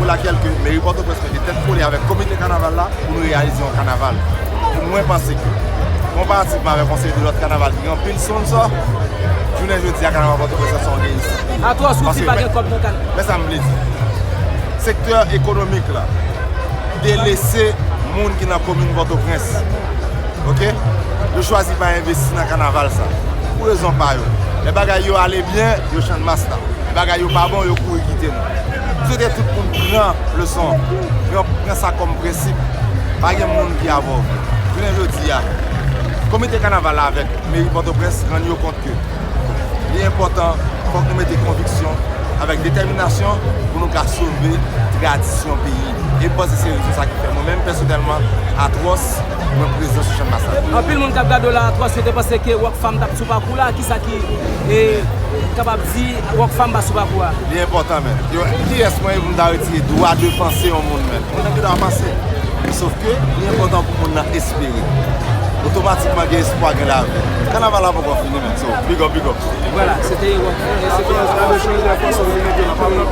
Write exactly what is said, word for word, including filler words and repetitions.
Lakèl ke meri Pòtoprens mete tèt kole avèk komite kanaval la pou nou reyalize yon kanaval. Pou mwen panse ke, konparativman avèk yon seri de lòt kanaval ki gen anpil sponsò, jounen jodi a kanaval Pòtoprens la se yon reyisi. Atwòs, ou di pa gen kòb nan kanaval. Men sa m vle di. Sektè ekonomik la delese moun ki nan komin Pòtoprens. Oke? Yo chwazi pa envesti nan kanaval sa. Pou rezon pa yo. Lè bagay yo ale byen, yo Channmas la. Lè bagay yo pa bon, yo kouri kite nou. M swete tout moun pran leson, pran, pran sa kòm prensip. Pa gen moun ki avè w. Jounen jodi a, komite kanaval la avèk meri Pòtoprens rann yo kont ke li enpòtan, fòk nou mete konviksyon avèk detèminasyon pou nou ka sove tradisyon peyi. E m panse se rezon sa ki fè mwen menm pèsonèlman, Atwòs, mwen prezan sou Channmas la. Anpil moun k ap gade w la, Atwòs, yo te panse ke Rockfam t ap sou pakou la. Kisa ki, e, kapab di Rockfam pa sou pakou a? Li enpòtan, men. Yo, kiyès mwen ye pou m ta retire dwa de panse yon moun, men? Moun nan gen dwa panse. Sòf ke li enpòtan pou moun nan espere. Otomatikman gen espwa, gen lavi. Kanaval la poko fini, men. So, big up, big up. Vwala, se te Rockfam, se te Rockfam la.